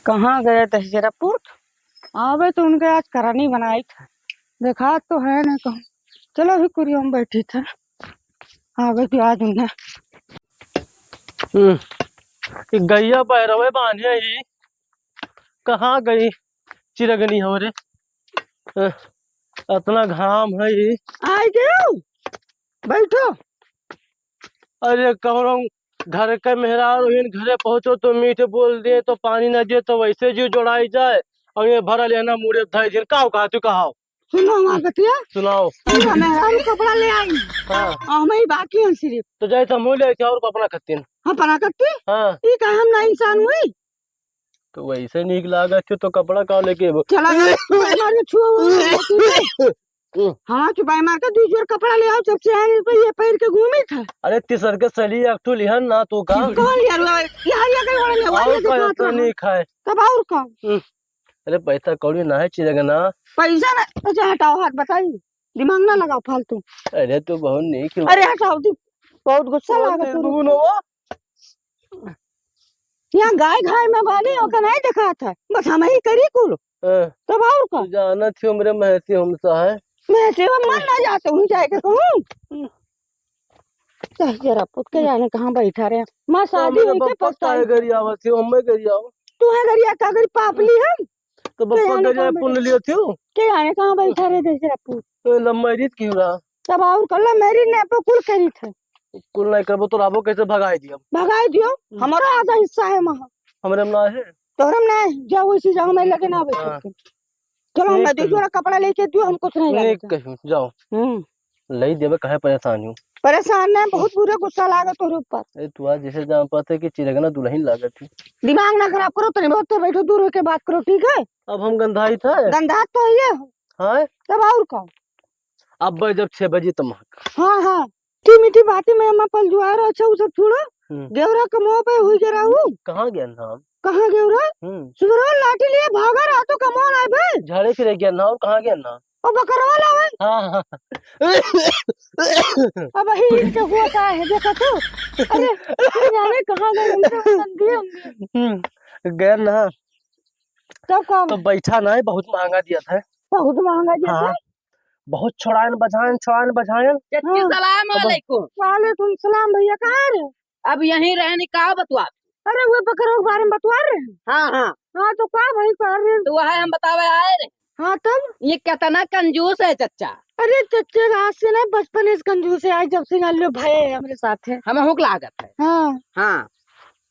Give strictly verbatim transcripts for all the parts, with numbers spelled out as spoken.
कहाँ गए दहिजरा पूत? आवे तो उनके आज करनी बनाई था, देखा तो है ना कहूँ। चलो भी कुरिया में बैठी था, आवे तो आज उन्हें। हम्म, ई गैया बैरवे बान्हे ही, कहाँ गई चिरगनी हमरे? अ, अतना घाम है ई। आई गयो, बैठो। अरे कौनो घर के मेहरारू हिन, घरे पहुँचो तो मीठ बोल दिए, तो पानी न दिए तो वैसे जीव जोड़ाई जाए। और ये भरल है ना मुड़े धई दिन, का कहा तू कहाओ? सुनो हमार बतिया। सुनाओ। सुनो, मेहरारू कपड़ा ले आई। हाँ। और हम ही बाकी हैं सिर्फ। तो जाए तो हम ले आए थे और कपड़ा खत्तीन। हाँ, पना कत्ती? हाँ। ई का हम ना इंसान हुई? तो वैसे नीक लागत हो तो कपड़ा का लेके वो? चला गया, हमारे छुआ हुआ है, ठीक है? हम्म। हाँ, चुपाई मार के दू जोड़ कपड़ा ले आओ, जब से आए हैं, तो ये पहन के घूमी था। अरे, तीसर के सली एक ठो लिहन ना तू का? कौन लिया रे? यहाँ ये कहीं वाला नहीं, और ये का देखो इतना अपना। नहीं खाए? तब और का? हम्म। अरे, पैसा कौड़ी ना है, चिरगना। पैसा ना, अच्छा हटाओ हाथ, बताई। दिमाग ना लगाओ फालतू। अरे, तू बहुत नीक हो। अरे, हटाओ, तू बहुत गुस्सा बहुत लागत हो। निर्गुण हो। यहाँ गाय घाय में बानी, ओका नहीं देखात है, बस हम ही करी कुल। हाँ। तब और का? तू जानत हो, हमरे महसी हमसा है। महसी में मन ना जाते, वहीं जाए के कहूँ। दहिजरा पूत के जाने कहाँ बैठा रहे। माँ तो शादी हमरे होई के बप्पा पछताई। काहे गरियावत हो, हमें गरियाओ। तू है गरिया का गरी पाप ली हम? तो बप्पा जाने गरिया कहाँ पुण्य बैठा। लियो थियो। के जाने कहाँ बैठा रहे दहिजरा पूत। तो लव मैरिज क्यों रहा? तब और कर लव मैरिज ने पे कुल करी थे। कुल नहीं करबो तो राबो कैसे भगाई दियो? भगाई दियो, हम्म। हमारा आधा हिस्सा है वहाँ। हमरे में ना है। तोहरे में ना है, जाओ इसी जगह में लगे ना बैठो हाँ। तुम। चलो, हम नहीं दू जोड़ा कपड़ा लेके दियो, हम कुछ नहीं नहीं जानते। कहीं, जाओ। हम्म। लई देबे, काहे परेशान हो? परेशान नहीं, बहुत बुरा गुस्सा लागत तोहरे ऊपर। ए, तू आज जैसे जान पाते कि चिरगना दुल्हन लागत है। दिमाग ना खराब करो, तनी बहुत बैठो, दूर होके बात करो, ठीक है? अब हम गंधाई थे। गंधात तो है ये। हाँ? तब और का? अब जब छह बजे तो महक। हाँ, हाँ। मीठी मीठी बातें में अम्मा पलजुआर, अच्छा, वो सब छोड़ो। हम्म। गेवरा कमवा पे हुई गेरा हूँ। कहाँ गया ना? कहाँ गेवरा? हम्म। सुधरवा लाठी लिए भागा रहा तो कमवा ना बे। झाड़े फिरे गया ना, और कहाँ गया ना? ओ बकरवा लावे। हाँ, हाँ। अब वही इनके हुआ का है, देखा तो? अरे, ये जाने कहाँ गए, उनके वो नंदी होंगे। हम्म, गया ना। तब का तो बा? बैठा ना है, बहुत महंगा दिया था। बहुत महंगा दिया था? हाँ। बहुत छोड़ायन बजायन, छोड़ायन बजायन। चाची, हाँ। सलाम तो बस अलैकुम। वालेकुम सलाम भैया, कहाँ रहे? अब यहीं रहनी, का बतवा? अरे, वो बकरवा के बारे में बतवा रहे हैं। हाँ, हाँ। हाँ, तो का भाई कह रहे हैं? तो वह हम बतावे आए रहे। हाँ, तब? ये कितना कंजूस है चच्चा। अरे, चच्चे के हाथ से ना बचपन से कंजूस है, आज जब से जान लो भय है हमरे साथ है। हम हुक लागत है। हाँ। हाँ।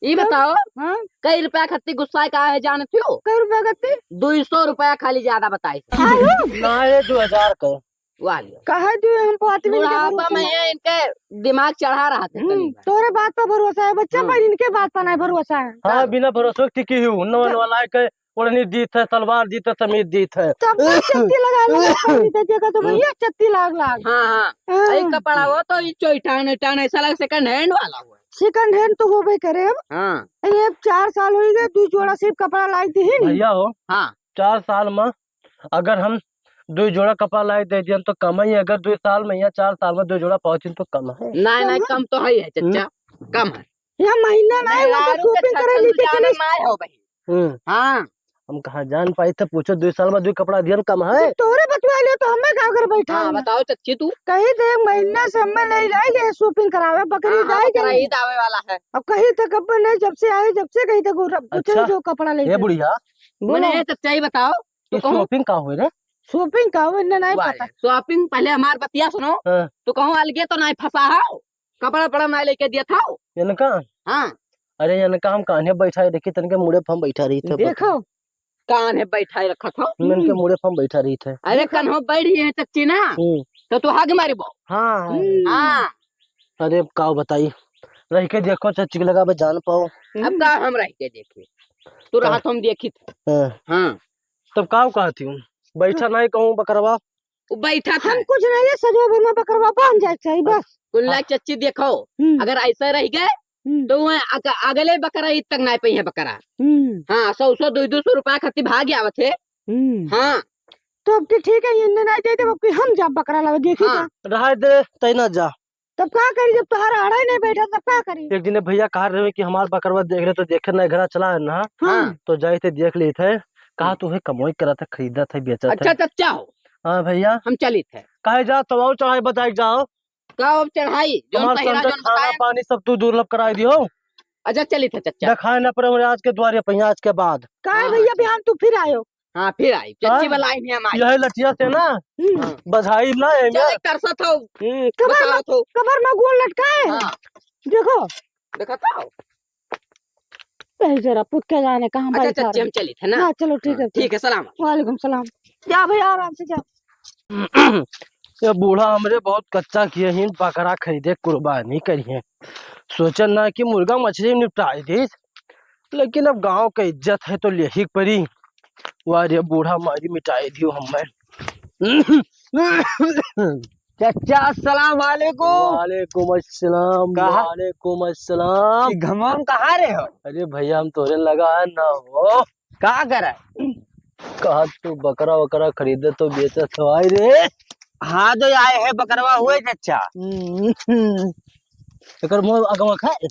ई तब? बताओ, हाँ? कई रुपया खत्ती गुस्सा का है जानत हो? कई रुपया खत्ती? दुई सौ रुपया खाली ज्यादा बताई। हाँ, हो? ना, ये दो हजार का। वाह लियो। कहे दियो हम पाँच मिनट के बुढ़ापा भरोसा में ना। ये इनके दिमाग चढ़ा रहा था हम्म, तनी। तोरे बात पर भरोसा है बच्चा, हम्म। पर इनके बात पर नहीं भरोसा है। हाँ, हाँ। बिना भरोसे के टिकी हूँ। नवन वाला है के ओढ़नी दीत है, सलवार दीत है, समीज दीत है। तब तो चत्ती लगा लो, पानी दे देगा तो भैया चत्ती लाग लाग। हाँ, हाँ। हाँ। यही कपड़ा हो तो ये चोइटान, टान ऐसा लगे second hand वाला हुआ। Second hand तो होबे करे अब। हाँ। ये अब चार साल हो गए, दो जोड़ा सिर्फ कपड़ा लाई दी है नी। भैया हो, हाँ। चार साल में अगर हम दो जोड़ा कपड़ा लाई दे दियन तो कम है, अगर दो साल में या चार साल में दो जोड़ा पहुंचिन तो कम है। नहीं, नहीं, कम है? कम तो है ही है, चच्चा, हम्म। कम है। या महीना नहीं, वो तो मेहरारू के shopping करे छछन लेके जाना चली। ना हो भाई। हम्म। हाँ। हम कहाँ जान पाई थे, पूछो, दो साल में दो कपड़ा दियन कम है? जब तोहरे बतवा लियो तो हमें का घर बैठा हाँ, है? बताओ चच्ची तू। कहीं तो एक महीना से हमें नहीं लाई गए shopping करावे, बकरी हाँ, हाँ, जाए बकरा गए। ईद आवे वाला है। अब कहीं तक अब नहीं, जब से आए, जब से कहीं तक पूछे अच्छा। जो कपड़ा लेके। ये बुढ़िया। बोलो। मने ये चच्चा ही बताओ, तो ये कहूँ shopping का होए रे? Shopping का होए, इन्हें नहीं वाह पता। यार, shopping पहले हमार बतिया सुनो। हाँ। तो कहूँ अलगे तो नहीं फंसा हो, कपड़ा वपड़ा नहीं लेके दिया था। इनका? हाँ। अरे इनका हम कान्हे बैठा है, देखी तनके मुड़े पर हम बैठा रही थे। देखो। कान्हे बैठा है रखा था। मैं इनके हम्म। मुड़े पर हम बैठा रही थे। अरे देखो। कन्हो बैठ गई है चच्ची ना, हम्म। तो तू हग मारी बो। हाँ। हम्म। हाँ। अरे अब का बताई, रह के देखो चच्ची के लगा बे जान पाओ। अब का हम रह के देखी, तू हाँ। रहा तो हम देखी थे। हाँ। हाँ। तब का कहती हूँ, बैठा हाँ। नहीं कहूँ बकरवा। वो बैठा था। हम कुछ नहीं है, सजो भर में बकरवा बांध जाए चाहिए बस। कुल्ला हाँ। चच्ची देखो, हम्म। अगर ऐसा रह गए, हम्म। तो वह अग-, अगले बकरा ईद तक नहीं पई है बकरा। हम्म। हाँ, सौ, सौ, दो, दो सौ रुपया खातिर भाग आवत है। हम्म। हाँ। तो अब की ठीक है, इन्हें नहीं दे दे, अब की हम जा बकरा लावे, देखी हाँ। का? रहा दे, तै ना जा। तब का करी, जब तोहार आड़ा ही नहीं बैठा, तब का करी? एक दिन भैया कहा रहे कि हमार बकरवा देख ले, तो देखे ना, घरा चला है ना, हाँ। तो जाए थे देख लेते हैं। कहा तू है कमाई करत है, खरीदत है, बेचत है। अच्छा चच्चा हो। हाँ भैया। हम चलित है। काहे जा, तो आओ चढ़ाई बताई जाओ। का अब चढ़ाई? जौन हमार पहिरा, संग जौन खाना बताए। पानी सब तू दुर्लभ कराई दियो। अच्छा चलित है चच्चा। देखाए ना पड़े हमरे आज के द्वारे पहिया आज के बाद। काहे हाँ, भैया, हाँ, बिहान तू फिर आयो? हाँ, फिर आई। चच्ची हाँ? वाला आई नहीं हम आई। यही लठिया से ना, हम्म। हाँ। बधाई ना है चल, ना। एक तरसत हो। हम्म। कबर बताओ में, तो। कबर में गोल लटकाए। हाँ। देखो। देखा तो। यही जरा पुत के जाने कहाँ अच्छा, बैठा चच्ची, रहे। हम चलित है ना? हाँ, चलो, ठीक हाँ, है। ठीक है, सलाम। वालेकुम सलाम। जा भैया, आराम से जा। ये बूढ़ा हमरे बहुत कच्चा किए ही, बकरा खरीदे, कुर्बानी करिए। सोचन ना कि मुर्गा मछली निपटाई दे, लेकिन अब गांव के इज्जत है तो लेही के परी। वाह रे बूढ़ा, मारी मिटाई दियो हमें। चच्चा, अस्सलाम वालेकुम। वालेकुम अस्सलाम, कहा? वालेकुम अस्सलाम। ई घमवा में कहाँ रहे हो? अरे भैया, हम तोरे लगा है ना हो। का करे? कहा तू बकरा वकरा खरीदे तो बेचत हो, आई रे। हाँ, तो आए है बकरवा हुए चच्चा। हम्म। एकर मुंह अगवा खाए।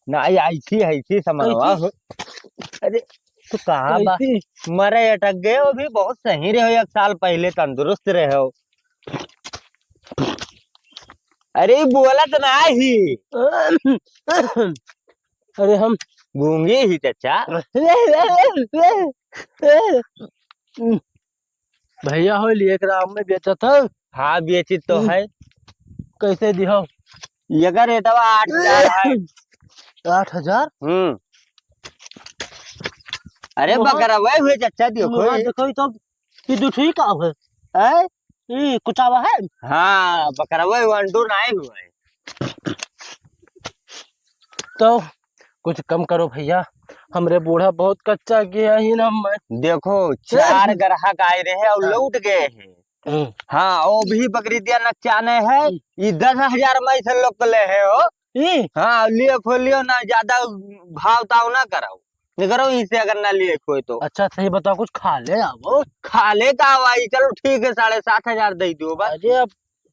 ना, ये ऐसी, ऐसी समझवा कैसी? हो। अरे, तू कहाँ बा? कैसी? मरे अटक गए, वो भी बहुत सही रहे हो, एक साल पहले तंदुरुस्त रहे हो। अरे, बोलत नाही। अरे, हम गूंगी ही, चच्चा। भैया हो लिए एक राम में बेचत हो? हाँ, बेचित तो हम्म। है। कैसे दिहो? ये का रेटवा आठ हजार है। आठ हजार? हम्म। अरे, वहाँ बकरा वही हुए, चच्चा, देखो वहाँ ये। देखो, ये तो, ये दूसरी का है। हैं? ई कुचावा है? हाँ, बकरवे वंडू नाई हुए। तो कुछ कम करो भैया, हमरे बूढ़ा बहुत कच्चा किया ही ना मैं। देखो, चार ग्राहक आए रहे और हाँ। लौट गए हैं। हम्म। हाँ, वो भी बकरी दिया नचाने है। हम्म। ये दस हजार में से लोग ले है हो। ई? हाँ, लियो खोलियो ना, ज्यादा भाव ताव ना कराओ। निकरो इसे अगर ना लिए कोई तो। अच्छा, सही बताओ, कुछ खा ले आवो। खा ले का भाई, चलो ठीक है, साढ़े सात हजार दे दो बस। अरे, अब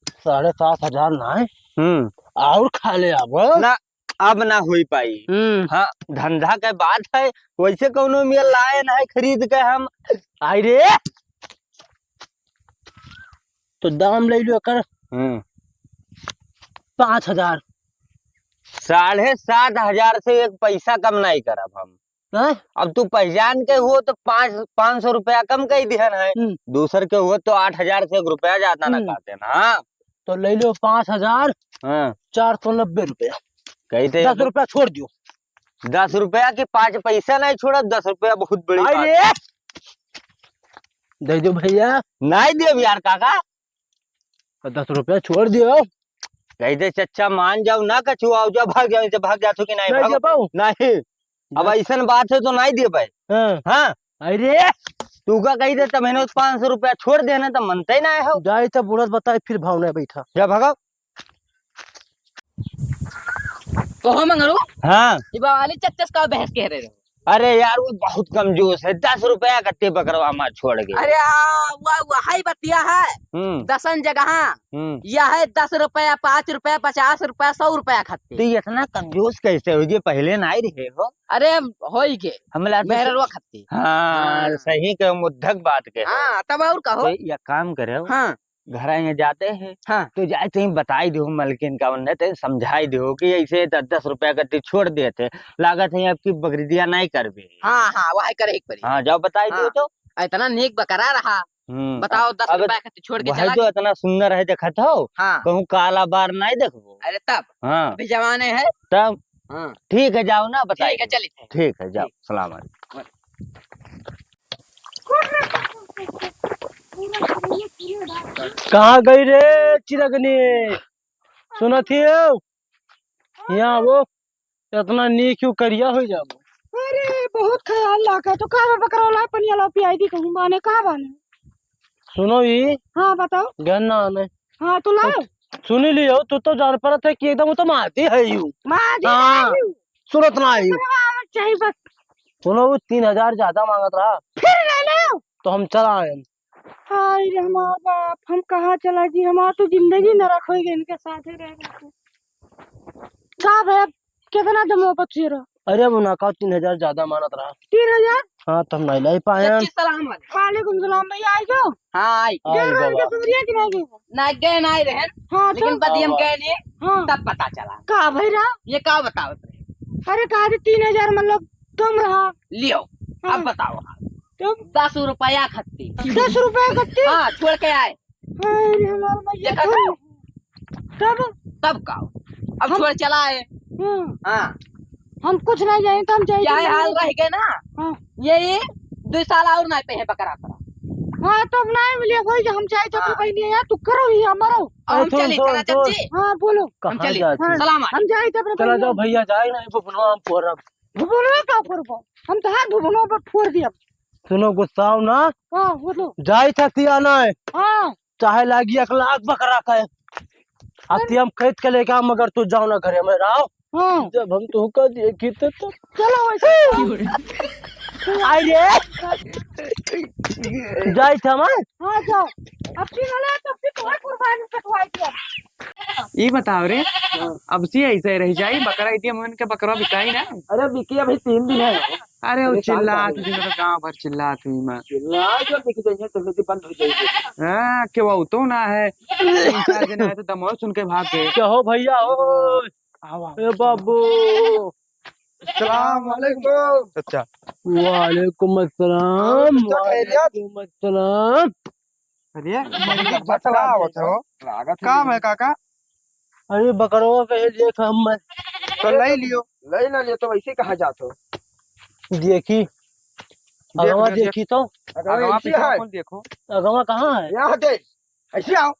साढ़े सात हजार ना है। हम्म। और खा ले आवो। ना, अब ना हुई पाई। हम्म। हाँ, धंधा के बात है, वैसे कौनो मेल लाए ना है खरीद के हम। आई रे, तो दाम ले लो एकर। हम्म। पाँच हजार। साढ़े सात हजार से एक पैसा कम नहीं करब हम। हैं? अब तू पहचान के हो तो पाँच, पाँच सौ रुपया कम कही दिहन है। हम्म। दूसर के हो तो आठ हजार से एक रुपया ज्यादा ना हम्म। काटे ना। हाँ। तो ले लो पाँच हजार, हाँ। चार सौ नब्बे रुपया। कही थे दस रुपया छोड़ दियो। दस रुपया के पाँच पैसा नहीं छोड़ा, दस रुपया बहुत बड़ी आई बात रे। है। दे दो भैया। नहीं देब यार काका। तो दस रुपया छोड़ दियो। कही दे चच्चा मान जाओ ना कछु, आओ जाओ, भाग जाओ, इसे भाग जातो कि नहीं, नहीं भागो। दे पाओ। नहीं। अब ऐसन बात है तो नहीं दे पाए। हाँ। हाँ। अरे। तू का कही दे तब मैंने पाँच सौ रुपया छोड़ देना तो मनते ही ना हो। जाए तो बूढ़ा बताए फिर भाव नहीं बैठा। जा भागो। कहो मंगरू। हाँ। ये वाली चच्चस का बहस कह रहे हो? अरे यार, वो बहुत कमजोर है, दस रुपया कत्ते बकरवा मार छोड़ गए। अरे, आ, वह, वह हाई बतिया है। हम्म। दसन जगह। हम्म। यह है दस रुपया, पाँच रुपया, पचास रुपया, सौ रुपया खाते। तो ये इतना कमजोर कैसे हो गए? पहले ना ही रहे हो। अरे, हो ही के। हमला तो मेहरवा खाते। हाँ, हाँ। सही के मुद्धक बात के। हाँ, तब और कहो। तो ये काम करे हो। हाँ। घर आएंगे जाते हैं, हाँ। तो जाए तो ही बताई दो मलकिन का, उन्हें तो समझाई दो कि ऐसे दस दस रुपया करते छोड़ देते, लागत है आपकी बकरीदिया नहीं करबे। हाँ, हाँ, वह करे एक बारी। हाँ, जाओ बताई दो हाँ। तो। इतना नीक बकरा रहा। हम्म, बताओ, अब, दस अब रुपया खातिर छोड़ के वह चला जो गया। इतना सुंदर है देखत हो, हाँ। कहूँ काला बार नहीं देखबो। अरे तब, हाँ। अभी जवाने है। तब, हाँ। ठीक है, जाओ ना, बताई ठीक है, दो। चलित है। ठीक है, जाओ, ठीक। सलाम अलैकुम। कहाँ गई रे चिरगनी? सुनत ही हो? यहाँ वो इतना नीक क्यों करिया हो जाबो? अरे, बहुत ख्याल लागा। तो का बकरौला पनिया ला पियाई दी कहूँ बाने, का बाने? सुनो ई। हाँ, बताओ। गन्ना आने। हाँ, तो लाओ। तो सुनी लियो, तू तो जान परत है कि एकदम वो तो मारती है यू। मारती हाँ। है यू। सुनत ना आई। अरे वाह, चाही बस। सुनो, वो तीन हजार ज्यादा मांगत रहा। फिर ले लो। तो हम चला आए। हाय रे हमार बाप, हम कहाँ चला जी, हमार तो जिंदगी नरक होइ गई इनके साथे रह रह के। का भैया, कितना दमो पच्चीस रहा? अरे वो ना का तीन हजार ज्यादा मानत रहा। तीन हजार? हाँ, तो हम नहीं लाई पाए। चाची, सलाम वालेकुम। वालेकुम सलाम भैया, आई गयो? हाँ, आई। आई गए गवा। रहन के सुधरिया कि नहीं गए? ना गए, ना रहन। हाँ, तो? लेकिन बदियम हाँ। गए नहीं, हाँ। तब पता चला। का भई रहा? ये का बतावत रहे? अरे, कहा थे तीन हजार मतलब कम रहा। लियो, हाँ। अब बताओ। तब? दस रुपया खत्ती। दस रुपया खत्ती? हाँ, छोड़ के आए। अरे, हमार भैया देखा तो। था? तब? तब का? अब हम छोड़ चला आए। हाँ। हाँ। हम कुछ नहीं जाने, तो हम जाए क्या थे हाल मरे। रह गए ना? हाँ। यही दो साल और ना पे है बकरा खड़ा। हाँ, तो अब नहीं मिले कोई, हम जाए थे अपने हाँ। बहनी है, तू करो ही हमारो। और हम ए, सुन, चली, सुन, चला सुन। चाची। हाँ, बोलो। हम कहाँ चली। जाती? हाँ, सलाम हम जाए थे अपने चला बहनी जाओ है। भैया, जाए नहीं, भुभुनवा हम फोड़ब। भुभुनवा का फोड़बो? हम तो हाथ भुभुनवा पर फोड़ दिया। सुनो, गुस्साओ ना। हाँ, बोलो। जाए थे सियाना है। हाँ। चाहे लागी एक लाख बकरा का है। अरे। अति हम खरीद के लेके आम, मगर तू जाओ ना घरे में रहो। हाँ। जब हम तुहका देखी तो, तो चलो वैसे। आई रे। जाई थे हम। हाँ, जाओ। अब की वाला तब भी तुम्हें कुर्बानी कटवाई दिया। ई बताओ रे, हाँ। अब से ऐसे रह जाई, बकरा इतनी मन के बकरा बिकाई ना। अरे बिकी अभी तीन दिन है। अरे वो परेशान चिल्लात काहे? दिन तो गांव भर चिल्लात हुई मैं। चिल्ला जो बिक जाइए तो फिर बंद हो जाएगी। हाँ, के वो तो ना है। तीन चार दिन आए तो दमोह सुन के भाग गए। क्या हो भैया हो? आओ, आओ। ए बाबू। अस्सलाम वालेकुम। अच्छा। वालेकुम अस्सलाम। और तो खैरियत? वालेकुम अस्सलाम। अरे, बढ़िया बच्चा आवत हो। लागत है काम है काका? अरे, बकरवा कहे देख हम तो ले लियो। ले ना लियो, तो वैसे कहाँ जात हो? देखी, देख, अगवा देख, देखी तो। अगवा अगवा ऐसी पीछे है। कौन देखो? अगवा कहाँ है? यहाँ दे, ऐसे आओ,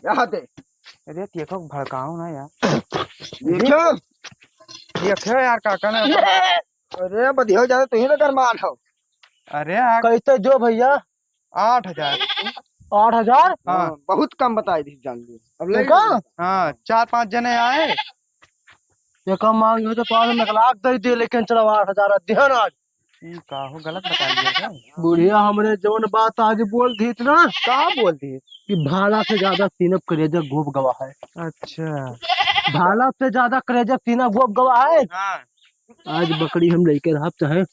यहाँ दे। अरे, देखो, भड़काओ ना यार। देखो। देखो यार, काका ने अरे, बधियो ज्यादा तुही ना गरमान हो। अरे यार। कैसे जो भैया? आठ हजार। आठ हजार? हाँ। हाँ, बहुत कम बताई दी जान ली। अब ले देखा? हाँ, चार पाँच जने आए। देखा, मांग हो तो पाँच में एक लाख दे दे, लेकिन चलो आठ हजार दिहन आज। ई का हो, गलत बता दिया क्या? बुढ़िया हमरे जौन बात आज बोल दी ना। का बोल दी? कि भाला से ज्यादा सीनप करेजा गोप गवा है। अच्छा। भाला से ज्यादा करेजा सीना गोप गवा है। हाँ। आज बकरी हम लेके रहब, चाहे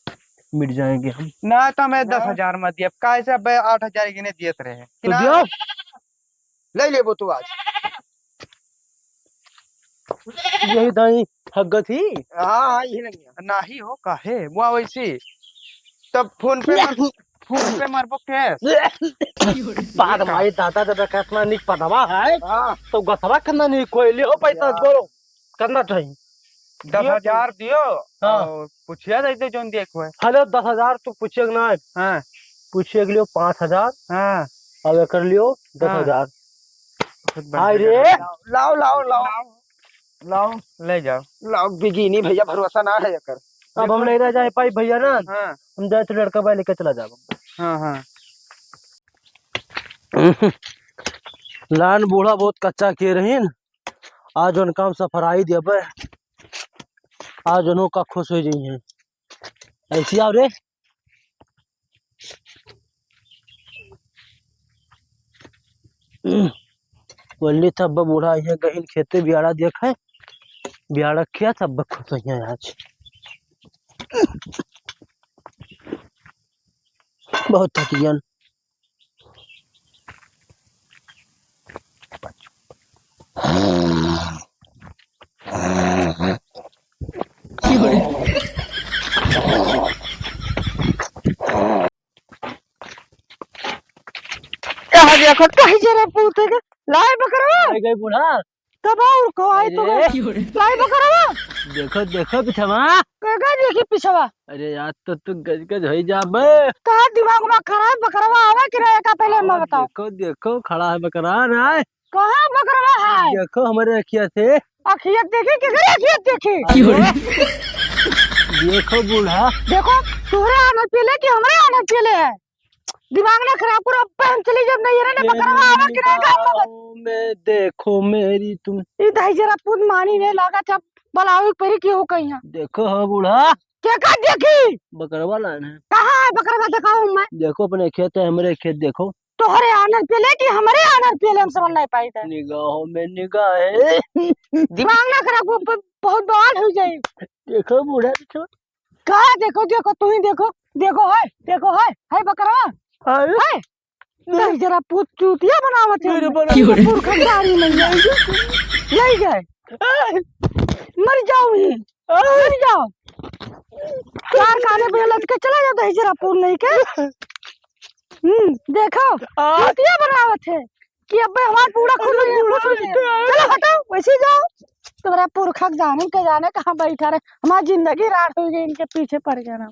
मिट जाएंगे हम। ना तो मैं ना। दस हजार मत दिए, अब काहे से अब आठ हजार गिने दियत रहे कि तो ना? दियो। ले लेबो तू आज। यही दाई हग्गत ही। हाँ, हाँ, यही लगिया। नाही हो, काहे? वो वैसे तब फोन पे मार, फोन पे मारबो कैश। बाद ये का? भाई दादा, दादा कितना निक पदवा है। हाँ। तो गथवा कितना निक कोई ले हो पैसा यार। जोड़ो। करना चाहिए। दस हजार दियो हाँ। और पूछिया जाइते जौन दिए को है। हेलो, दस हजार तू पूछिए के ना। हाँ। पूछिए के लियो पाँच हजार। हाँ। अब एकर लियो हाँ। दस हजार। बहुत बढ़िया हाय रे। जगह है। लाओ, लाओ, लाओ। लाओ, ले जाओ। लाओ, बिगिनी भैया, भरोसा ना है एकर। अब हम नहीं रह जाए पाई भैया ना। हाँ। हम जाए तो लड़का भाई लेके चला जाओ। हाँ, हाँ। लान बूढ़ा बहुत कच्चा किए रहीन। आज उनका हम सफराई देबे, आज उन्हों का खुश हो जाई हैं। ऐसी आओ रे। बोली तब बूढ़ा यहाँ गहिन खेते बियाड़ा देख है, बियाड़ा किया तब खुश हो हैं आज। बहुत थकियन। कहाँ देखो, कहीं जरा पूछे के, लाए बकरवा? आ गए बूढ़ा। तब और को आई तो अरे। गई। लाई बकरवा। देखो, देखो पिछवा। कगा देखी पिछवा। अरे यार, तो तू गज गज होई जाबे। कहाँ दिमाग में खराब बकरवा आवा कि रहे का पहले मैं बताओ। देखो, देखो, खड़ा है बकरा ना है। कहाँ बकरवा है? देखो हमारे अखिया से। अखिया देखी, केकरे अखिया देखी? देखो बूढ़ा। देखो, तोहरे आनत पेले कि हमरे आनत पेले है? दिमाग ना खराब करो, अब हम चली जब नहीं है ना, बकरवा आवे कि नहीं गाँव में? गाँव में देखो मेरी तुम। ई दाई जरा पूत मानी नहीं लागा, जब बुलावे परी की हो कहीं है। देखो हो बूढ़ा। के का देखी? बकरवा लान है। कहाँ है बकरवा, दिखाओ मैं। देखो अपने खेत है, हमरे खेत देखो। तोहरे आनर पेले कि हमरे आनर पेले, हम समझ नहीं पाई थे। निगाहों में निगाहें। दिमाग ना खराब, वो ब-, बहुत बवाल हो जाई। देखो बूढ़ा, देखो। का देखो, देखो, तू ही देखो, देखो है, देखो है, है बकरा, अरे। है। नहीं, जरा पूत चूतिया बनावत है। मेरे बड़ा पुरखा गाड़ी में ले, ले गए। मर जाओ ही, मर जाओ। चार काने पे लटके चला जाता है जरा पूत लेके। हम्म, देखो, आ। चूतिया बनावत है कि अब्बे हमार पूरा खुश हो गया, खुश हो गया। चलो हटो, वैसे ही जाओ। तुम्हारा पुरखा जाने के जाने कहाँ बैठा रहे, हमारी जिंदगी रात हो गई इनके पीछे पड़ गया ना।